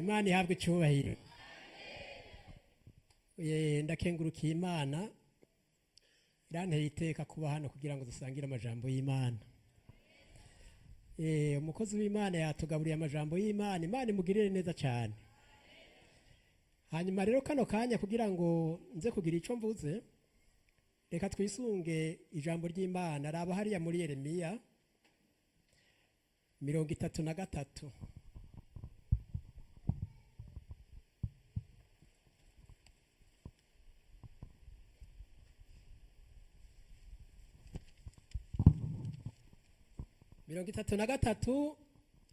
Imana ihabwe icyubahiro. Ndakengurukiye Imana iranteye iteka kuba hano kugira ngo dusangire amajambo y'Imana. Umukozi w'Imana yatugaburiye amajambo y'Imana, Imana imugirire neza cyane. Hanyuma rero kano kanya kugira ngo nze kugira icyo mvuze, reka twisunge ijambo ry'Imana raba hariya muri Yeremiya 33. 33,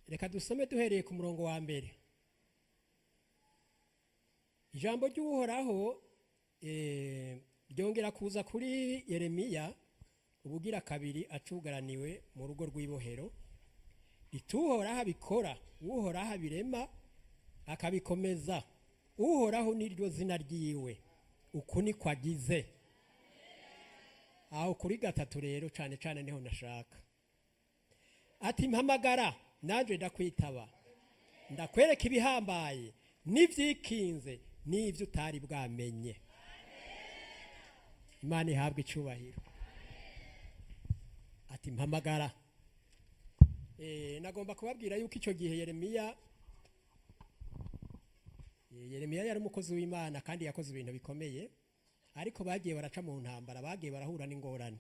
reka dusome duhereye ku murongo wa mbere. Ijambo ry'Uhoraho ryongera kuza kuri Yeremiya ubugira kabiri acugaraniwe mu rugo rw'ibohero, riti: Uhoraho abikora, Uhoraho abirema akabikomeza, Uhoraho niryo zina ryiwe, uku niko agize. Aho kuri gatatu rero cane cane niho nashaka. Ati: mpamagara nanje ndakwitaba, ndakwereka ibihambaye n'ivyikinze n'ivyo utari bwamenye. Imana ihabwe icubahiro. Ati: mpamagara. Nagomba kubabwira yuko icyo gihe Yeremiya yari umukozi w'Imana kandi yakoze ibintu bikomeye, ariko bagiye baraca mu ntambara, bagiye barahura n'ingorane,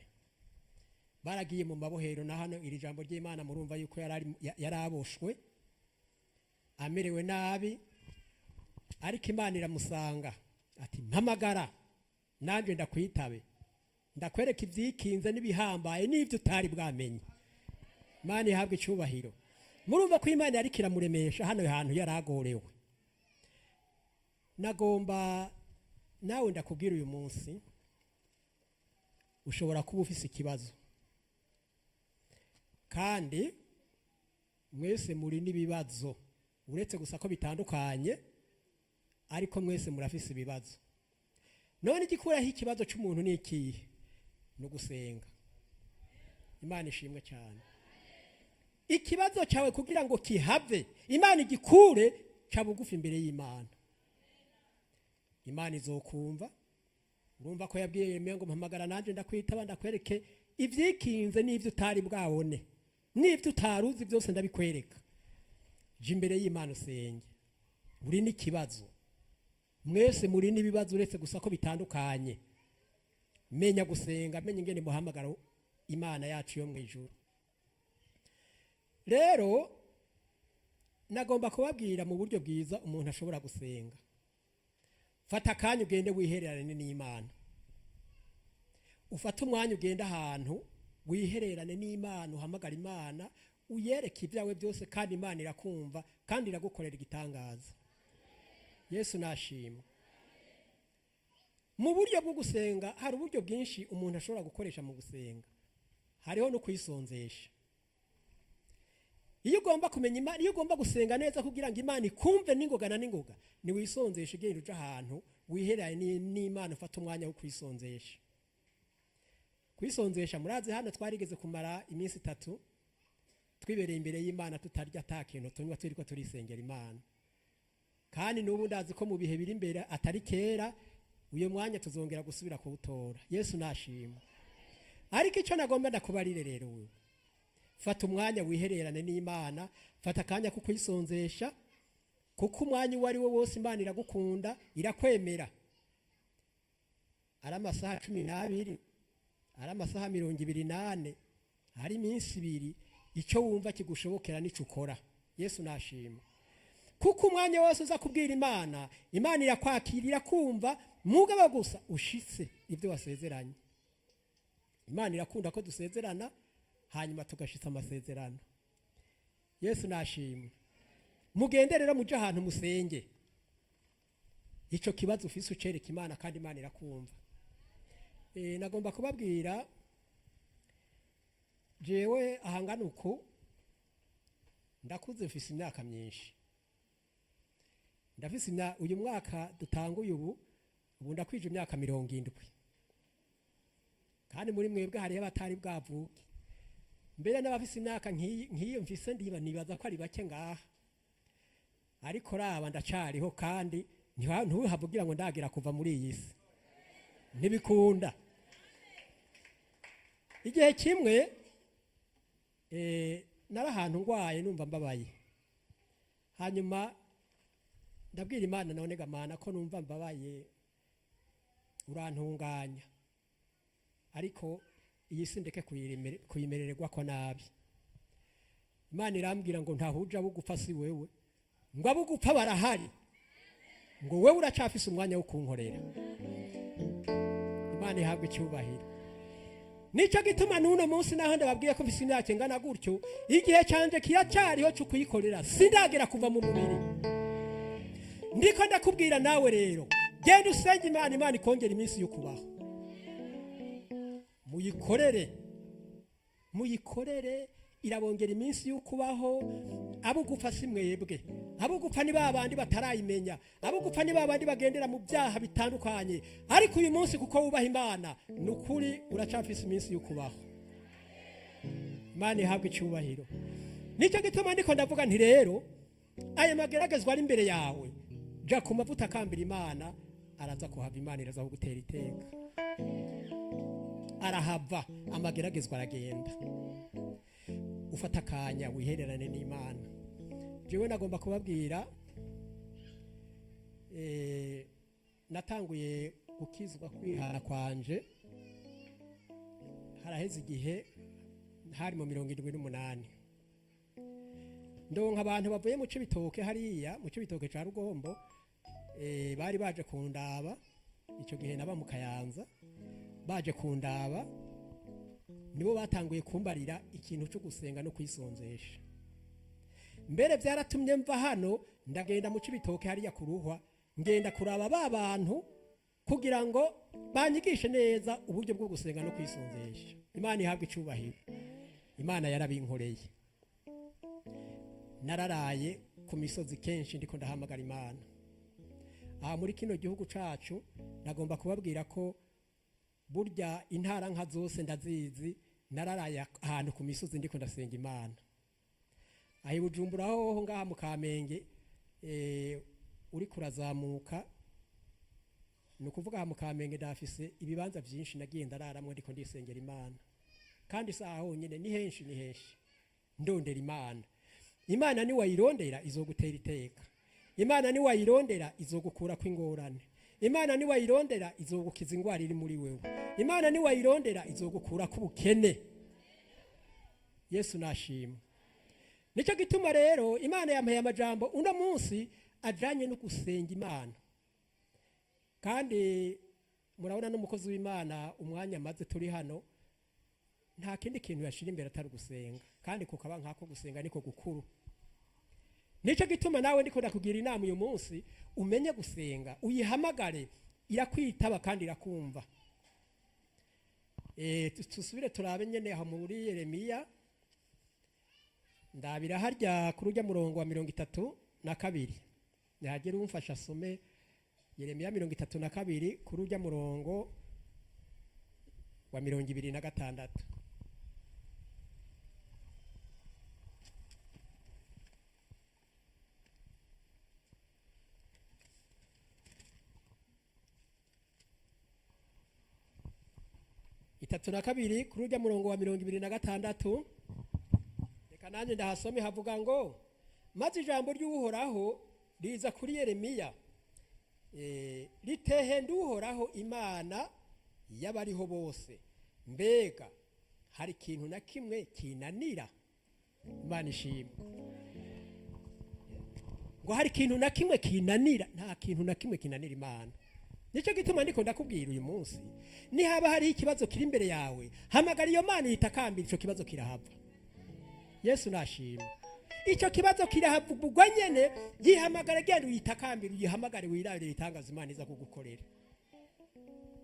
baragiye mu mabohero. Na hano iri jambo ry'Imana murumva yuko yari aboshwe amerewe nabi, ariko Imana iramusanga ati: mpamagara nanjye ndakwitabe, ndakwereka ibyikinze n'ibihambaye n'ibyo utari bwamenye. Imana ihabwe icyubahiro. Murumva ko Imana yariko iramuremesha hano hantu yaragorewe. Nagomba nawe ndakubwira uyu munsi, ushobora kuba ufise ikibazo, kandi mwese muri n'ibibazo, uretse gusa ko bitandukanye, ariko mwese murafise ibibazo. None igikuraho ikibazo cy'umuntu ni ikihe? No gusenga. Imana ishimwe cyane. Ikibazo cyawe kugira ngo kihave, Imana igikure, ca bugufi imbere y'Imana, Imana izokumva. Urumva ko yabwiye Yeremiya ngo: mpamagara nanjye ndakwitaba, ndakwereke ibyikinze n'ibyo utari bwabone n'ibyo utaruzi, byose ndabikwereka. Jya imbere y'Imana usenge. Uri n'ikibazo, mwese muri n'ibibazo, uretse gusa ko bitandukanye. Menya gusenga, menya ingene muhamagara Imana yacu yo mu ijuru. Rero nagomba kubabwira mu buryo bwiza umuntu ashobora gusenga. Fata akanya ugende wihererane n'Imana, ufate umwanya ugende ahantu wihererane n'Imana, uhamagara Imana, uyereke ibyawe byose, kandi Imana irakumva kandi iragukorera igitangaza. Yesu nashimwe. Mu buryo bwo gusenga hari uburyo bwinshi umuntu ashobora gukoresha mu gusenga, hariho no kwisonzesha. Iyo ugomba kumenya Imana, iyo ugomba gusenga neza kugira ngo Imana ikumve n'ingoga na n'ingoga, ni wisonzesha. Ugenda uja ahantu wihererane n'Imana, ufata umwanya wo kwisonzesha. Kwisonzesha, murazi hano twarigeze kumara iminsi 3 twibereye imbere y'Imana, tutarya, ata kintu tunywa, turiko turisengera Imana. Kandi n'ubu ndazi ko mu bihe biri imbere atari kera, uyo mwanya tuzongera gusubira kuwutora. Yesu nashimwe. Ariko icyo nagomba ndakubarire rero, wewe fata umwanya wihererane n'Imana, fata akanya ko kwisonzesha, kuko umwanya uwo ari wo wose Imana iragukunda, irakwemera. Ari amasaha 12, ari amasaha 24, ari iminsi 2, icyo wumva kigushobokera nico ukora. Yesu nashimwe. Kuko umwanya wose uza kubwira Imana, Imana irakwakira, irakumva, mugabo gusa ushitse ibyo wasezeranye. Imana irakunda ko dusezerana hanyuma tugashitsa amasezerano. Yesu nashimwe. Mugende rero muje ahantu musenge, ico kibazo ufise ucereka Imana, kandi Imana irakumva. Nagomba kubabwira jewe ahangana uku ndakuze, mfise imyaka myinshi, ndafise uyu mwaka dutanguye ubu ndakwije imyaka 70. Kandi muri mwebwe hariho abatari bwavuke, mbere n'abafise imyaka nk'iyo mfise ndiba nibaza ko ari bake ngaha. Ariko raba, ndacariho, kandi ntuhavugira ngo ndagira kuva muri iyi si, ntibikunda. Igihe kimwe nari ahantu ndwaye, numva mbabaye, hanyuma ndabwira Imana: "None ga Mana, ko numva mbabaye, urantunganya, ariko iyi si ndeke kuyimerererwa ko nabi." Imana irambwira ngo: "Ntahuja abugupfa si wewe, ngo abugupfa barahari, ngo wewe uracafise umwanya wo kunkorera." Imana ihabwa icyubahiro. Nicyo gituma n'uno munsi, naho ndababwiye ko mfise imyaka ingana gutyo, igihe canje kiracyariho cyo kuyikorera, sindagera kuva mu mubiri. Ndiko ndakubwira nawe rero, genda usenge Imana, Imana ikongera iminsi yo kubaho. Muyikorere, muyikorere, irabongera iminsi yo kubaho. Abo gupfa si mwebwe, abo gupfa ni ba bandi batarayimenya, abo gupfa ni ba bandi bagendera mu byaha bitandukanye. Ariko uyu munsi, kuko wubaha Imana, ni ukuri uracafise iminsi yo kubaho. Imana ihabwa icyubahiro. Nicyo gituma ndiko ndavuga nti rero aya mageragezwa ari imbere yawe, jya ku mavuta, akambira Imana, araza kuhava. Imana iraza kugutera iteka, arahava, amageragezwa aragenda. Ufata akanya wihererane n'Imana. Jewe nagomba kubabwira, natanguye gukizwa, kwihana kwanje haraheze igihe, hari mu 78. Ndonka abantu bavuye mu Cibitoke, hariya mu Cibitoke ca Rugombo, bari baje kundaba. Icyo gihe naba mu Kayanza. Baje kundaba, nibo batanguye kumbarira ikintu cyo gusenga no kwisonzesha. Mbere byaratumye mva hano, ndagenda mu Cibitoke hariya ku Ruhwa, ngenda kuraba ba bantu kugira ngo banyigishe neza uburyo bwo gusenga no kwisonzesha. Imana ihabwa icubahiro. Imana yarabinkoreye. Nararaye ku misozi kenshi ndiko ndahamagara Imana. Aha muri kino gihugu cacu, nagomba kubabwira ko burya intara nka zose ndazizi. Nararaye ahantu ku misozi ndiko ndasenga Imana. Aho i Bujumbura hoho, ngaha mu Kamenge, uri kurazamuka, ni ukuvuga aha mu Kamenge ndafise ibibanza byinshi nagiye ndararamwo ndiko ndisengera Imana. Kandi si aha honyine, ni henshi, ni henshi ndondera Imana. Imana niwayirondera izogutera iteka. Imana niwayirondera izogukurako ingorane. Imana niwayirondera izogukiza ingwara iri muri wewe. Imana niwayirondera izogukurako ubukene. Yesu nashimwe. Nicyo gituma rero Imana yampaye amajambo uno munsi ajanye no gusenga Imana. Kandi murabona n'umukozi w'Imana, umwanya amaze turi hano, nta kindi kintu yashira imbere atari gusenga, kandi kukaba nk'ako gusenga niko gukuru. Nicyo gituma nawe ndiko ndakugira inama uyu munsi, umenye gusenga, uyihamagare, irakwitaba kandi irakumva. Tusubire turabe nyene aho muri Yeremiya, ndabira harya kuri urya murongo wa 32. Nihagire umfasha asome Yeremiya 32 kuri urya murongo wa 26. 32 kuri urya murongo wa 26. Reka nanjye ndahasome. Havuga ngo: "Maze ijambo ry'Uhoraho riza kuri Yeremiya, ritehe nduhoraho Imana y'abariho bose, mbega hari ikintu na kimwe kinanira?" Imana ishimwe. Ngo hari ikintu na kimwe kinanira? Nta kintu na kimwe kinanira Imana. Nicyo gituma ndiko ndakubwira uyu munsi, nihaba hariho ikibazo kiri imbere yawe, hamagara iyo Mana, yitakambira, icyo kibazo kirahava. Yesu nashimwe. Icyo kibazo kirahavugwa nyene. Yihamagara, genda uyitakambire, uyihamagare, wirabire ibitangaza Imana iza kugukorera.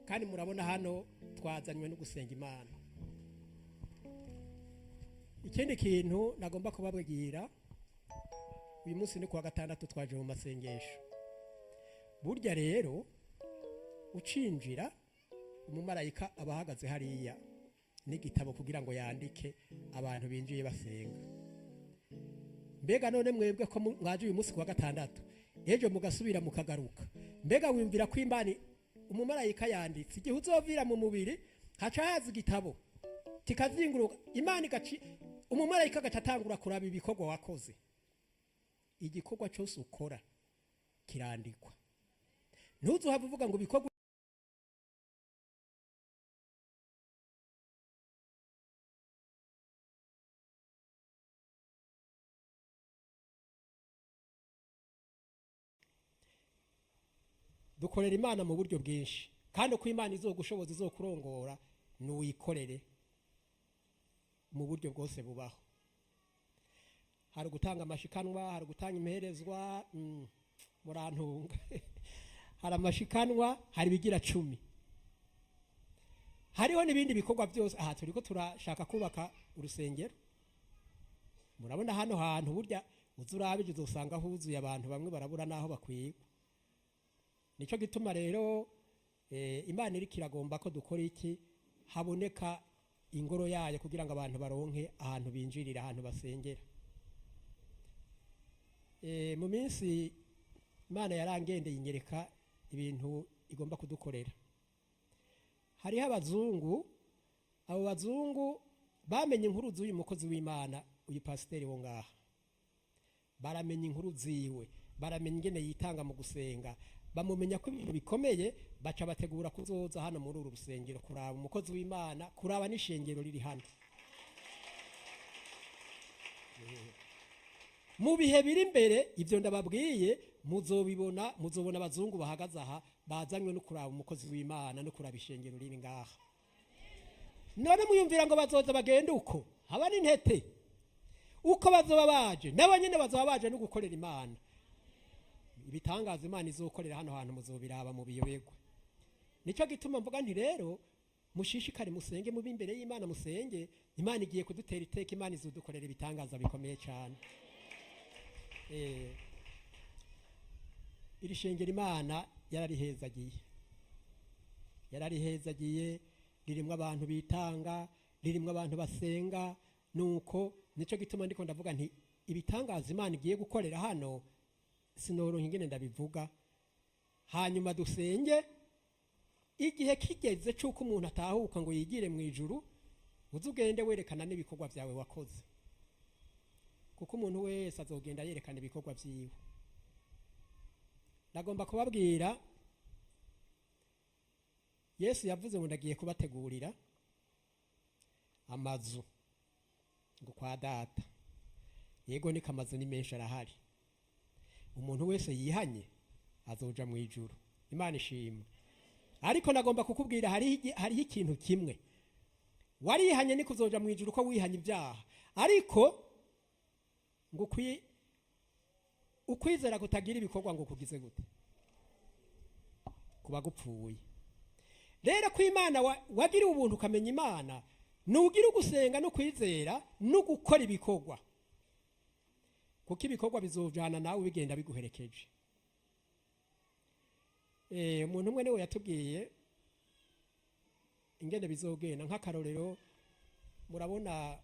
Kandi murabona hano twazanywe no gusenga Imana. Ikindi kintu nagomba kubabwira uyu munsi, ni kuwa gatandatu, twaje mu masengesho. Burya rero ucinjira, umumarayika aba ahagaze hariya n'igitabo kugira ngo yandike abantu binjiye basenga. Mbega none mwebwe ko mwaje uyu munsi kuwa gatandatu, ejo mugasubira mukagaruka, mbega wiyumvira ko Imana, umumarayika yanditse igihe uzovira mu mubiri, haca haza igitabo kikazinguruka, Imana igaci, umumarayika agaca atangura kuraba ibikorwa wakoze. Igikorwa cyose ukora kirandikwa. Ntuzuhave uvuga ngo ibikorwa dukorera Imana mu buryo bwinshi, kandi uko Imana izogushoboza, izokurongora, nuwikorere mu buryo bwose bubaho. Hari ugutanga amashikanwa, hari ugutanga imperezwa, murantunga, hari amashikanwa, hari ibigira 10, hariho n'ibindi bikorwa byose. Aha turiko turashaka kubaka urusengero. Murabona hano hantu burya uzurabije uzosanga huzuye abantu, bamwe barabura naho bakwigwa. Nico gituma rero Imana iriko iragomba ko dukora iki, haboneka ingoro yayo kugira ngo abantu baronke ahantu binjirira, ahantu basengera. Mu minsi Imana yarangendeye inyereka ibintu igomba kudukorera. Hariho abazungu, abo bazungu bamenye inkuru z'uyu mukozi w'Imana, uyu pasiteri wo ngaha. Baramenya inkuru ziwe, baramenya ingene yitanga mu gusenga, bamumenya ko ibintu bikomeye, baca bategura kuzoza hano muri uru rusengero kuraba umukozi w'Imana, kuraba n'ishengero riri hano. Mu bihe biri imbere ibyo ndababwiye muzobibona, muzobona abazungu bahagaze aha bazanywe no kuraba umukozi w'Imana no kuraba ishengero riri ngaha. None muyumvira ngo bazoza bagende uko haba n'intete, uko bazoba baje nabo nyene bazoba baje no gukorera Imana. Ibitangaza Imana izokorera hano hantu muzobiraba mu biyoberwa. Nico gituma mvuga nti rero mushishikare musenge, mube imbere y'Imana musenge. Imana igiye kudutera iteka, Imana izodukorera ibitangaza bikomeye cyane. Iri shengero Imana yararihezagiye, yararihezagiye, ririmwo abantu bitanga, ririmwo abantu basenga. Nuko nico gituma ndiko ndavuga nti ibitangaza Imana igiye gukorera hano sinoronka ingene ndabivuga. Hanyuma dusenge, igihe kigeze cy'uko umuntu atahuka ngo yigire mu ijuru, uzugende werekana n'ibikorwa byawe wakoze, kuko umuntu wese azogenda yerekana ibikorwa vyiwe. Ndagomba kubabwira, Yesu yavuze ngo ndagiye kubategurira amazu ngo kwa data. Yego niko amazu ni menshi arahari. Umuntu wese yihanye azoja mu ijuru. Imana ishimwe. Ariko nagomba kukubwira hariho ikintu kimwe. Warihanye niko uzoja mu ijuru ko wihanye ibyaha. Ariko ngo ukwizera kutagira ibikorwa ngo kugize gute? Kuba gupfuye. Rero ko Imana wagira ubuntu ukamenya Imana, nugira ugusenga no kwizera no gukora ibikorwa. Kuko ibikorwa bizojana nawe bigenda biguherekeje. Umuntu umwe niwe yatubwiye ingene bizogenda. Nk'akarorero, murabona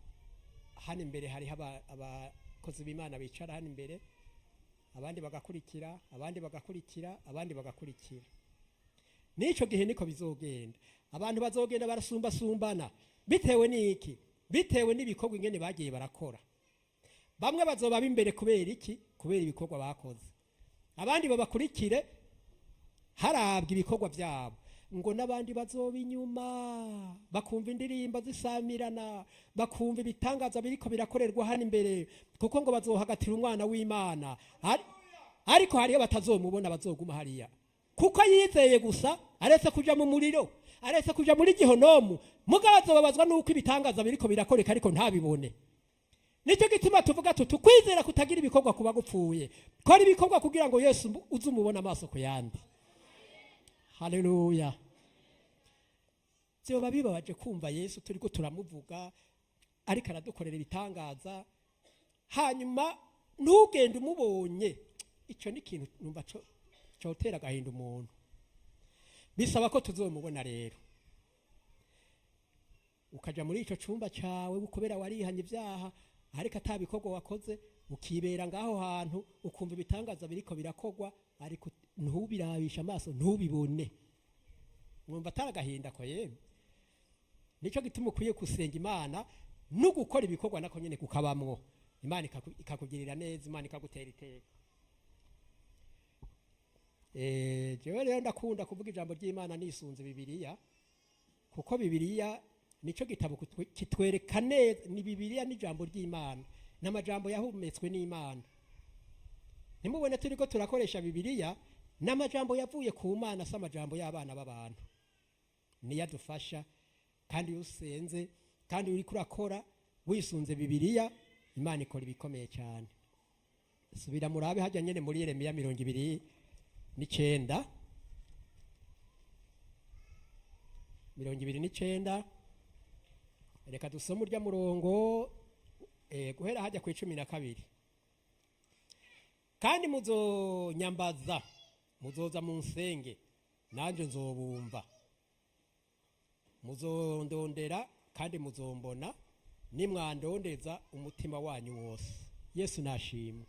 hano imbere hariho abakozi b'Imana bicara hano imbere, abandi bagakurikira, abandi bagakurikira, abandi bagakurikira. Nico gihe niko bizogenda. Abantu bazogenda barasumbasumbana bitewe n'iki? Bitewe n'ibikorwa ingene bagiye barakora. Bamwe bazoba b'imbere kubera iki? Kubera ibikorwa bakoze. Abandi babakurikire harabwa ibikorwa byabo. Ngo n'abandi bazoba inyuma bakumva indirimbo zisamirana, bakumva ibitangaza biriko birakorerwa hano imbere, kuko ngo bazohagatira umwana w'Imana. Ariko hariyo batazomubona, bazoguma hariya kuko yizeye gusa, aretse kuja mu muriro, aretse kuja muri gihonomu. Mugabo azobabazwa nuko ibitangaza biriko birakoreka ariko ntabibone. Nicyo gituma tuvuga tuti kwizera kutagira ibikorwa kuba gupfuye. Kora ibikorwa kugira ngo Yesu uzumubone amaso ku yandi. Haleluya. Byoba bibabaje kumva Yesu turiko turamuvuga ariko aradukorera ibitangaza, hanyuma ntugende umubonye. Ico ni ikintu numva cotera agahinda umuntu. Bisaba ko tuzomubona rero. Ukaja muri ico cumba cawe kubera warihanye ibyaha ariko atabikorwa wakoze, Ukibera ngaho hantu ukumva ibitangaza biriko birakogwa, ariko ntubirabisha amaso, ntubibone. Mwumva atari agahinda ko yemwe? Nicyo gituma ukwiye gusenga Imana no gukora ibikorwa nako nyene kukabamwo, Imana ikakugirira neza, Imana ikagutera iteka. Jewe rero ndakunda kuvuga ijambo ry'Imana nisunze Bibiliya, kuko Bibiliya nico gitabo kitwereka neza. Ni Bibiliya n'ijambo ry'Imana, n'amajambo yahumetswe n'Imana. Ntimubone turiko turakoresha Bibiliya, n'amajambo yavuye ku Mana, si amajambo y'abana b'abantu. Niyo adufasha. Kandi iyo usenze kandi uriko urakora wisunze Bibiliya, Imana ikora ibikomeye cyane. Subira murabe hajya nyene muri Yeremiya 29, 29. Reka dusome urya murongo, guhera hajya ku 12. Kandi muzonyambaza, muzoza mu nsenge, nanjye nzobumva. Muzondondera kandi muzombona, nimwandondeza umutima wanyu wose. Yesu nashimwe.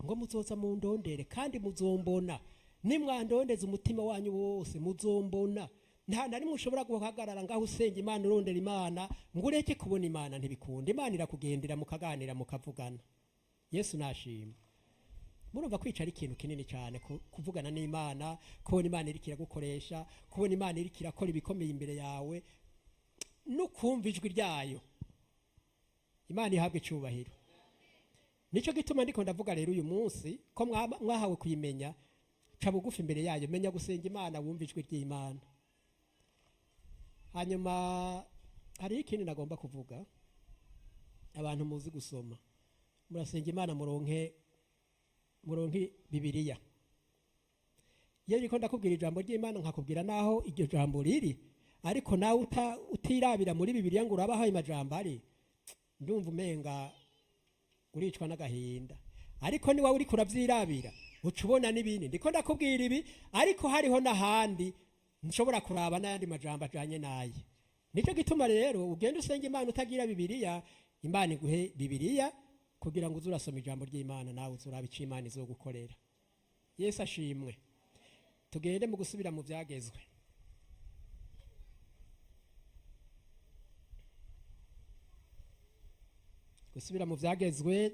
Ngo muzoza mundondere kandi muzombona, nimwandondeza umutima wanyu wose muzombona. Nta na rimwe ushobora guhagarara ngaho usenga Imana, urondera Imana, ngo ureke kubona Imana. Ntibikunda. Imana irakugendera, mukaganira, mukavugana. Yesu nashimwe. Murumva kwicara ikintu kinini cyane, kuvugana n'Imana, kubona Imana iriko iragukoresha, kubona Imana iriko irakora ibikomeye imbere yawe, no kumva ijwi ryayo. Imana ihabwe icyubahiro. Nicyo gituma ndiko ndavuga rero uyu munsi ko mwahawe kuyimenya. Ca bugufi imbere yayo, menya gusenga Imana, wumva ijwi ry'Imana. Hanyuma hariho ikindi nagomba kuvuga. Abantu muzi gusoma, murasenga Imana muronke Bibiliya. Iyo ndiko ndakubwira ijambo ry'Imana, nkakubwira naho iryo jambo riri, ariko nawe utirabira muri Bibiliya ngo urabe aho ayo majambo ari, ndumva umenga uricwa n'agahinda. Ariko niba uriko uravyirabira, uca ubona n'ibindi. Ndiko ndakubwira ibi, ariko hariho n'ahandi nshobora kuraba n'ayandi majambo ajanye naye. Nicyo gituma rero ugenda usenga Imana utagira Bibiliya, Imana iguhe Bibiliya kugira ngo uze urasoma ijambo ry'Imana, nawe uze uraba ico Imana izogukorera. Yesu ashimwe. Tugende mu gusubira mu byagezwe. Gusubira mu byagezwe,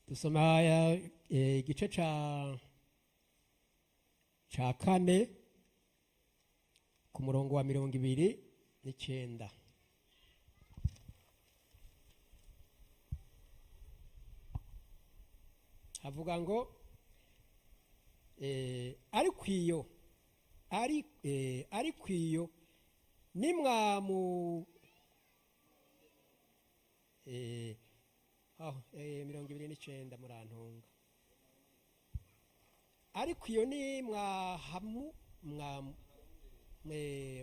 dusoma igice ca 4 ku murongo wa 29. Havuga ngo ariko iyo nimwamu aho 29, murantunga. Ariko iyo ni mwahamu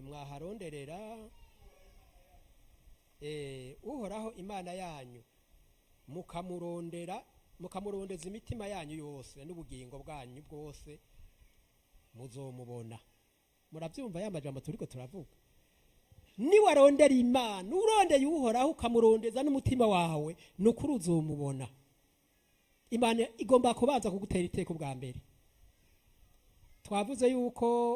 mwaharonderera Uhoraho Imana yanyu, mukamurondera, mukamurondeza imitima yanyu yose n'ubugingo bwanyu bwose, muzomubona. Murabyumva ya majambo turiko turavuga? Niwarondera Imana, urondeye Uhoraho, ukamurondeza n'umutima wawe, nukuri uzomubona. Imana igomba kubanza kugutera iteka ubwa mbere. Twavuze yuko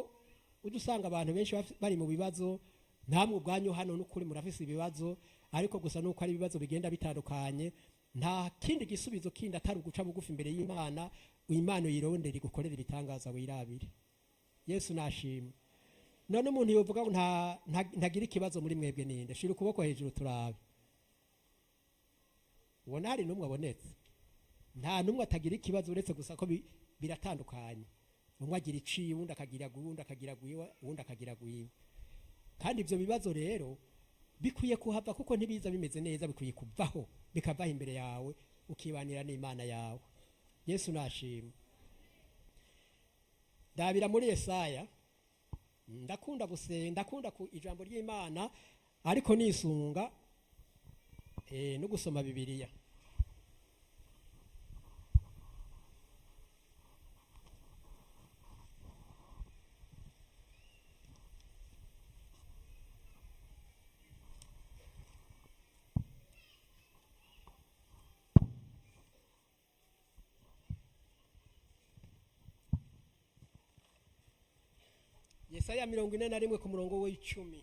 ujya usanga abantu benshi bari mu bibazo. Namwe ubwanyu hano n'ukuri murafise ibibazo, ariko gusa nuko ari ibibazo bigenda bitandukanye. Nta kindi gisubizo kindi atari uguca bugufi imbere y'Imana. Imana uyirondera, igukorera ibitangaza, wirabire. Yesu nashimwe. None umuntu yovuga ngo ntagira ikibazo muri mwebwe ninde? Shira ukuboko hejuru turabe. Ubona hari n'umwe abonetse? Nta n'umwe atagira ikibazo, uretse gusa ko biratandukanye. Umwe agira iciye, uwundi akagira uwundi, akagira gwiwe, uwundi akagira gwiwe. Kandi ibyo bibazo rero bikwiye kuhava, kuko ntibiza bimeze neza. Bikwiye kuvaho, bikavaho imbere yawe, ukibanira n'Imana yawe. Yesu nashimwe. Ndabira muri Yesaya. Ndakunda gusenga, ndakunda ku ijambo ry'Imana, ariko nisunga no gusoma Bibiliya. Yesaya 41 ku murongo w'10.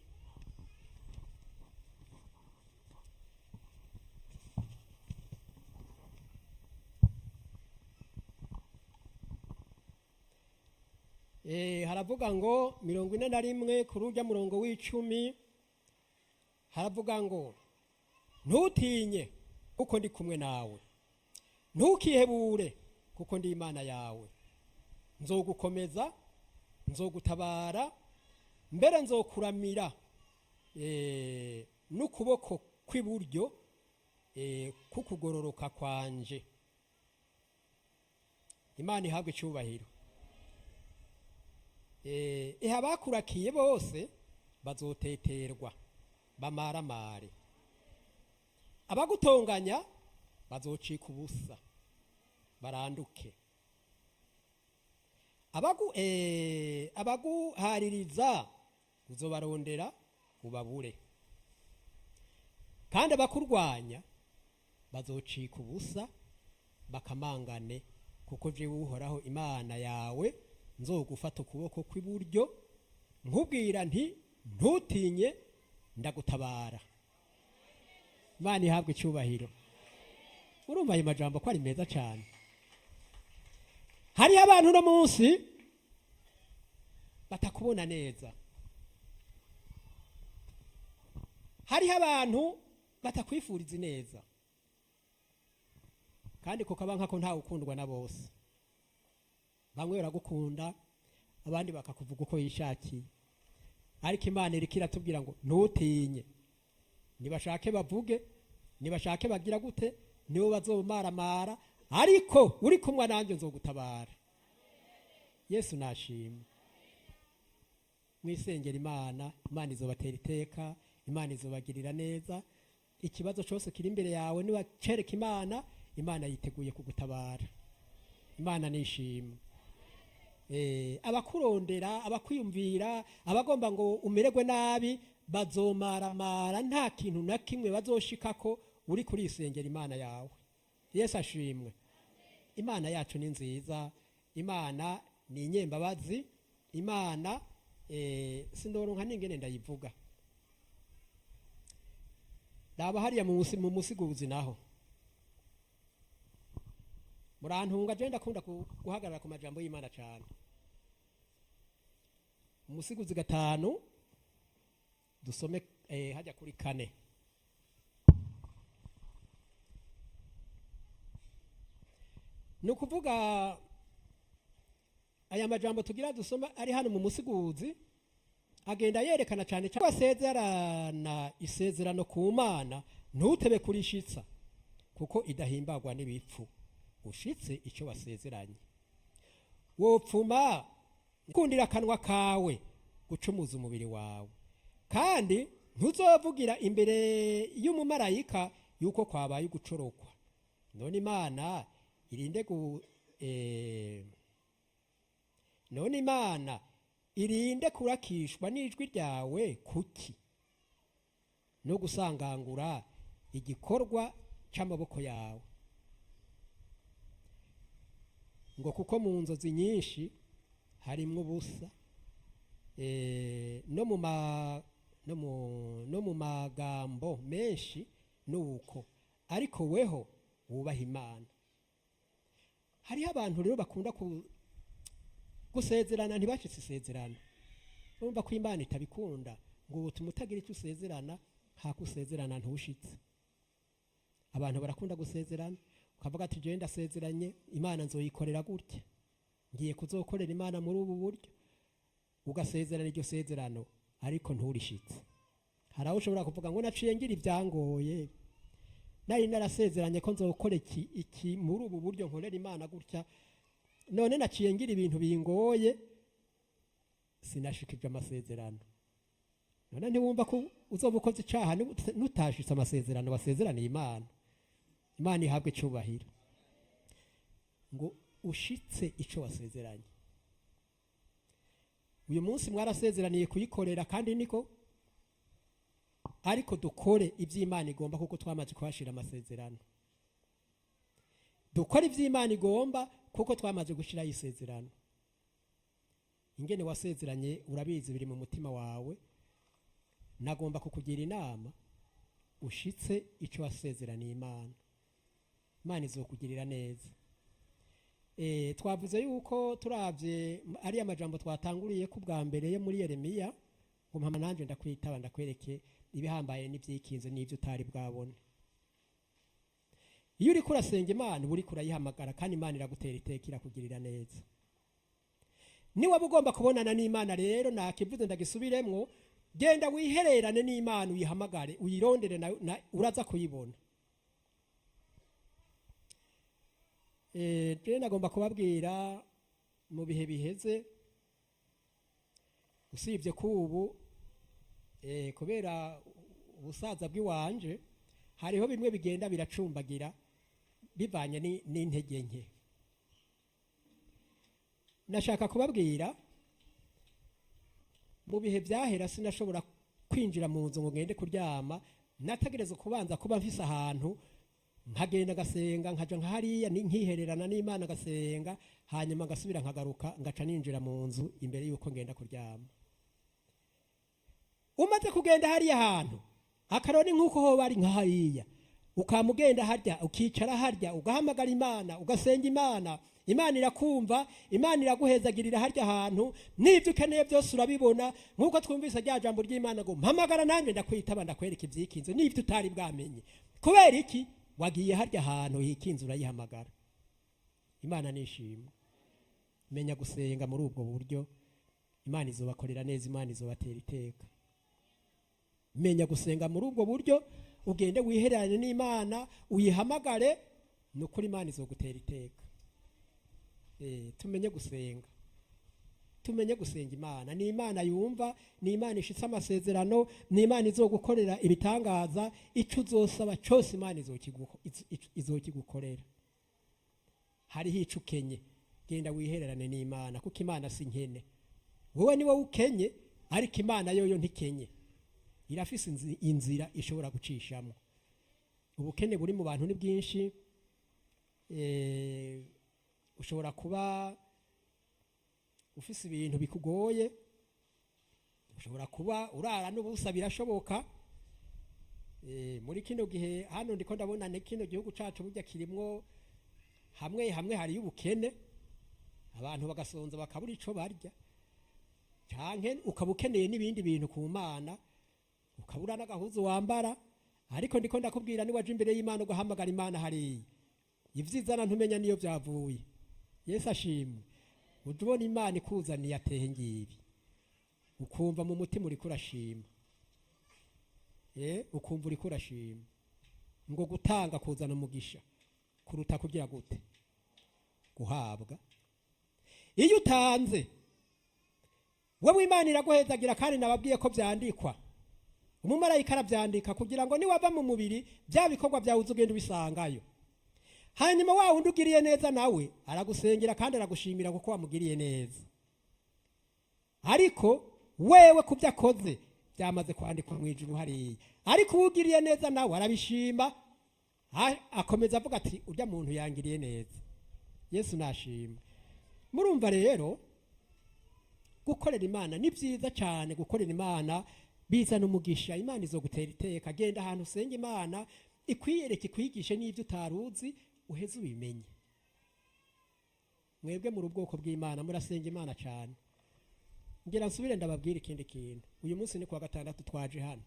Haravuga ngo 41 kuri urya murongo w'10, haravuga ngo: "Ntutinye, kuko ndi kumwe nawe; ntukihebure, kuko ndi Imana yawe. Nzogukomeza, nzogutabara, mbere nzokuramira n'ukuboko kw'iburyo kukugororoka kwanje." Imana ihabwe icyubahiro. Ehe, abakurakiye bose bazoteterwa bamaramare, abagutonganya bazocika ubusa baranduke, abaguhaririza uzobarondera ubabure, kandi abakurwanya bazocika ubusa bakamangane, kuko jewe Uhoraho Imana yawe nzogufata ukuboko kw'iburyo, nkubwira nti: 'Ntutinye, ndagutabara.'" Imana ihabwa icyubahiro. Urumva ayo majambo ko ari meza cyane. Hariho abantu uno munsi batakubona neza, hariho abantu batakwifuriza neza, kandi kukaba nkako ntawe ukundwa na bose. Bamwe baragukunda, abandi bakakuvuga uko yishakiye. Ariko Imana iriko iratubwira ngo: "Ntutinye." Nibashake bavuge, nibashake bagira gute, nibo bazomaramara, ariko uri kumwe nanjye, nzogutabara. Yesu nashimwe. Mwisengera Imana, Imana izobatera iteka, Imana izobagirira neza. Ikibazo cyose kiri imbere yawe, niwacereka Imana, Imana yiteguye kugutabara. Imana nishimwe. Abakurondera, abakwiyumvira, abagomba ngo umererwe nabi bazomaramara, nta kintu na kimwe bazoshikako uri kurisengera Imana yawe. Yesu ashimwe. Imana yacu ni nziza, Imana ni inyembabazi. Imana sindoronka n'ingene ndayivuga. Raba hariya mu Musiguzi naho. Murantunga, je ndakunda guhagarara ku majambo y'Imana cyane. Umusiguzi 5, dusome hajya kuri 4. Ni ukuvuga aya majambo tugira dusoma ari hano mu Musiguzi agenda yerekana cyane cyane: "Wasezerana isezerano ku Mana, ntutebe kurishitsa, kuko idahimbagwa n'ibipfu. Ushitse icyo wasezeranye." Wopfuma kundira akanwa kawe gucumuza umubiri wawe, kandi ntuzovugira imbere y'umumarayika yuko kwabaye ugucorokwa. None Imana irinde kurakishwa n'ijwi ryawe kuki, no gusangangura igikorwa c'amaboko yawe? Ngo kuko mu nzozi nyinshi harimwo ubusa, no mu magambo menshi nuko, ariko weho wubaha Imana. Hariho abantu rero bakunda gusezerana ntibashitse isezerano. Urumva ko Imana itabikunda, ngo ubutuma utagira icyo usezerana, hako usezerana ntushitse. Abantu barakunda gusezerana, ukavuga ati: "Jewe ndasezeranye Imana, nzoyikorera gutya, ngiye kuzokorera Imana muri ubu buryo." Ugasezerana iryo sezerano, ariko nturishitse. Hari aho ushobora kuvuga ngo: "Naciye ngira ibyangoye, nari narasezeranye ko nzokora iki iki muri ubu buryo, nkorera Imana gutya, none naciye ngira ibintu bingoye, sinashikije amasezerano." None ntiwumva ko uzoba ukoze icaha nutashitse amasezerano wasezeraniye Imana? Imana ihabwe icyubahiro. Ngo ushitse ico wasezeranye. Uyu munsi mwarasezeraniye kuyikorera, kandi niko, ariko dukore iby'Imana igomba, kuko twamaze kuhashira amasezerano. Dukore iby'Imana igomba, kuko twamaze gushyiraho isezerano. Ingene wasezeranye urabizi, biri mu mutima wawe. Nagomba kukugira inama ushitse icyo wasezeraniye Imana. Imana izokugirira neza. Twavuze yuko turabye ariya majambo twatanguriye ku bwa mbere yo muri Yeremiya ngo mpama nanjye ndakwitaba, ndakwereke ibihambaye n'ibyikinze n'ibyo utari bwabone. Iyo uriko urasenga Imana, uba uriko urayihamagara, kandi Imana iragutera iteka, irakugirira neza. Niwaba ugomba kubonana n'Imana rero, nakivuze ndagisubiremwo, genda wihererane n'Imana, uyihamagare, uyirondere, uraza kuyibona. Je nagomba kubabwira mu bihe biheze, usibye ko ubu kubera ubusaza bw'iwanje hariho bimwe bigenda biracumbagira bivanye n'intege nke. Nashaka kubabwira mu bihe byahera sinashobora kwinjira mu nzu ngo ngende kuryama, nategereza kubanza kuba mfise ahantu nkagenda ngasenga, nkaja nka hariya nkihererana n'Imana ngasenga, hanyuma ngasubira nkagaruka ngaca ninjira mu nzu imbere yuko ngenda kuryama. Umaze kugenda hariya hantu, akaroni nk'uko hoba ari nka hariya, ukamugenda harya, ukicara harya, ugahamagara Imana, ugasenga Imana, Imana irakumva, Imana iraguhezagirira harya hantu, n'ibyo ukeneye byose urabibona. Nk'uko twumvise rya jambo ry'Imana ngo mpamagara nanjye ndakwitaba, ndakwereka ibyikinze n'ibyo utari bwamenye. Kubera iki? Wagiye harya hantu hikinze urayihamagara. Imana nishimwe. Menya gusenga muri ubwo buryo, Imana izobakorera neza, Imana izobatera iteka. Menya gusenga muri ubwo buryo, ugende wihererane n'Imana, uyihamagare, ni ukuri Imana izogutera iteka. Tumenye gusenga, tumenye gusenga Imana. Ni Imana yumva, ni Imana ishitse amasezerano, ni Imana izogukorera ibitangaza. Ico uzosaba cyose Imana izokigukorera. Hariho ico ukenye, genda wihererane n'Imana, kuko Imana si nkene. Wowe ni wowe ukenye, ariko Imana yoyo ntikenye. Irafise inzira ishobora gucishamo. Ubukene buri mu bantu ni bwinshi. Ushobora kuba ufise ibintu bikugoye, ushobora kuba urara n'ubusa, birashoboka. Muri kino gihe hano ndiko ndabona ne kino gihugu cacu burya kirimwo hamwe hamwe hari ubukene, abantu bagasonza bakabura ico barya, canke ukaba ukeneye n'ibindi bintu ku Mana, ukabura n'agahuzu wambara. Ariko ndiko ndakubwira, niwaje imbere y'Imana ugahamagara Imana hariya, ivyizana ntumenya niyo vyavuye. Yesu ashimwe. Ujya ubona Imana ikuzaniye atehe ngibi, ukumva mu mutima uriko urashima. Ukumva uriko urashima. Ngo gutanga kuzana umugisha kuruta kugira gute? Guhabwa. Iyo utanze wewe Imana iraguhezagira, kandi nababwiye ko vyandikwa. Umumarayika aravyandika kugira ngo niwava mu mubiri bya bikorwa byawe uzugenda ubisangayo. Hanyuma wa wundi ugiriye neza nawe aragusengera kandi aragushimira kuko wamugiriye neza. Ariko wewe kubyo akoze byamaze kwandikwa mu ijuru hariya. Ariko uwugiriye neza nawe arabishima, akomeza avuga ati urya muntu yangiriye neza. Yesu nashimwe. Murumva rero gukorera Imana ni byiza cyane. Gukorera Imana bizana umugisha, Imana izogutera iteka. Genda ahantu usenga Imana ikwiyereke, ikwigishe n'ibyo utaruzi uheze ubimenye. Mwebwe muri ubwoko bw'Imana murasenga Imana cyane. Ngira nsubire ndababwira ikindi kintu. Uyu munsi ni kuwa gatandatu twaje hano,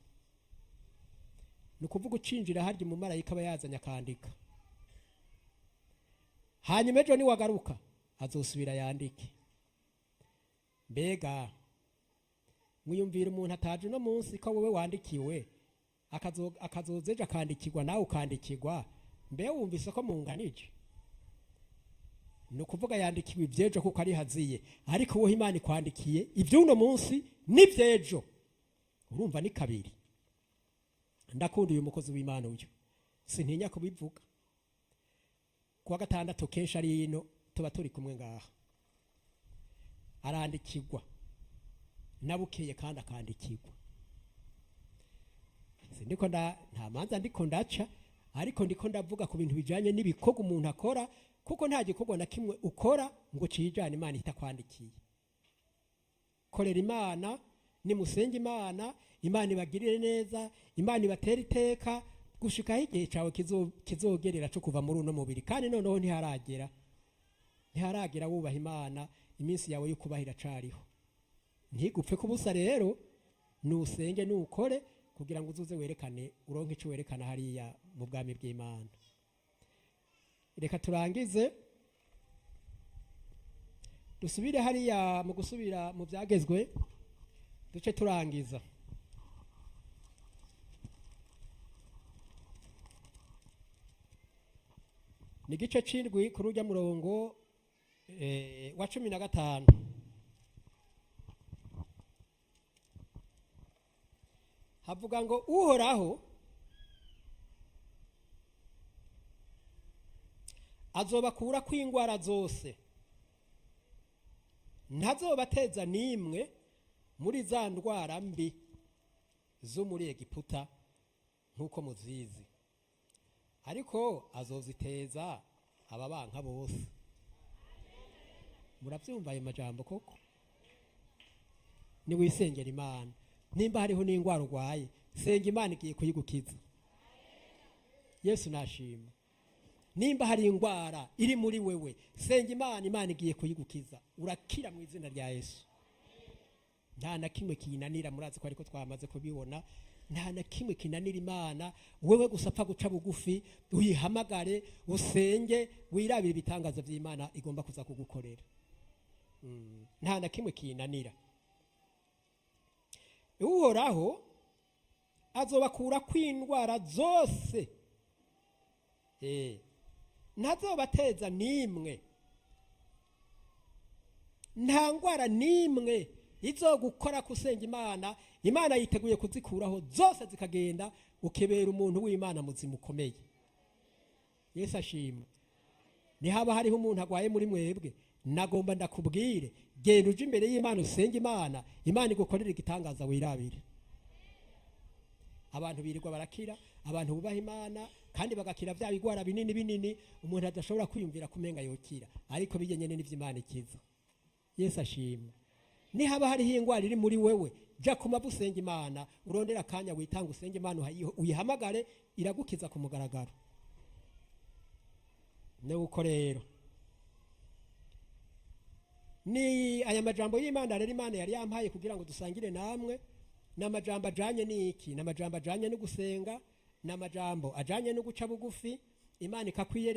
ni ukuvuga ucinjira harya umumarayika aba yazanye akandika, hanyuma ejo niwagaruka azosubira yandike. Mbega mwiyumvira umuntu ataje uno munsi ko wowe wandikiwe, akazoza ejo akandikirwa, nawe ukandikirwa, mbe wumvise ko munganije? Ni ukuvuga yandikiwe iby'ejo kuko ari haziye, ariko wowe Imana ikwandikiye iby'uno munsi n'iby'ejo. Urumva ni kabiri. Ndakunda uyu mukozi w'Imana uyu, sintinya kubivuga. Kuwa gatandatu kenshi ari ino tuba turi kumwe ngaha, arandikirwa nabukeye kandi akandikirwa. Sindiko nta manza ndiko ndaca, ariko ndiko ndavuga ku bintu bijanye n'ibikorwa umuntu akora, kuko nta gikorwa na kimwe ukora ngo cijane Imana itakwandikiye. Korera Imana, nimusenge Imana, Imana ibagirire neza, Imana ibatere iteka gushikaho igihe cyawe kizogerera cyo kuva muri uno mubiri. Kandi noneho ntiharagera, ntiharagera. Wubaha Imana, iminsi yawe yo kubaho iracariho, ntigupfe kubusa. Rero nusenge, nukore kugira ngo uzuze werekane, uronke icyo werekana hariya mu bwami bw'Imana. Reka turangize, dusubire hariya mu gusubira mu Byagezwe, duce turangiza. Ni igice c'indwi kuri urya murongo wa 15. Havuga ngo: "Uhoraho azobakura kw'ingwara zose, ntazobateza n'imwe muri za ndwara mbi zo muri Egiputa nk'uko muzizi, ariko azoziteza ababanka bose." Murabyumva ayo majambo koko? Niwisengera Imana, nimba hariho n'indwara urwaye, senga, Imana igiye kuyigukiza. Yesu nashima. Nimba hari indwara iri muri wewe, senga Imana, Imana igiye kuyigukiza, urakira mu izina rya Yesu. Nta na kimwe kinanira, murazi ko ariko twamaze kubibona, nta na kimwe kinanira Imana. Wewe gusa apfa guca bugufi, uyihamagare, usenge, wirabire ibitangaza by'Imana igomba kuza kugukorera. Nta na kimwe kinanira. Uhoraho azobakura kw'indwara zose, ntazobateza n'imwe. Nta ndwara n'imwe izogukora kusenga Imana. Imana yiteguye kuzikuraho zose zikagenda, ukebera umuntu w'Imana muzima ukomeye. Yesu ashimwe. Nihaba hariho umuntu agwaye muri mwebwe, nagomba ndakubwire: genda uje imbere y'Imana, usenge Imana, Imana igukorere igitangaza, wirabire. Abantu birirwa barakira, abantu bubaha Imana kandi bagakira bya bigwara binini binini umuntu adashobora kwiyumvira kumenga yokira, ariko bijye nyene n'ivyo Imana ikiza. Yesu ashimwe. Nihaba hariho ingwara iri muri wewe, jya ku mavi usenga Imana, urondera akanya witanga usenge Imana, uyihamagare, iragukiza ku mugaragaro. Nuko rero ni aya majambo y'Imana rero Imana yari yampaye kugira ngo dusangire namwe. Ni amajambo ajanye n'iki? Ni amajambo ajanye no gusenga, ni amajambo ajanye no guca bugufi, Imana ikakwiyereka.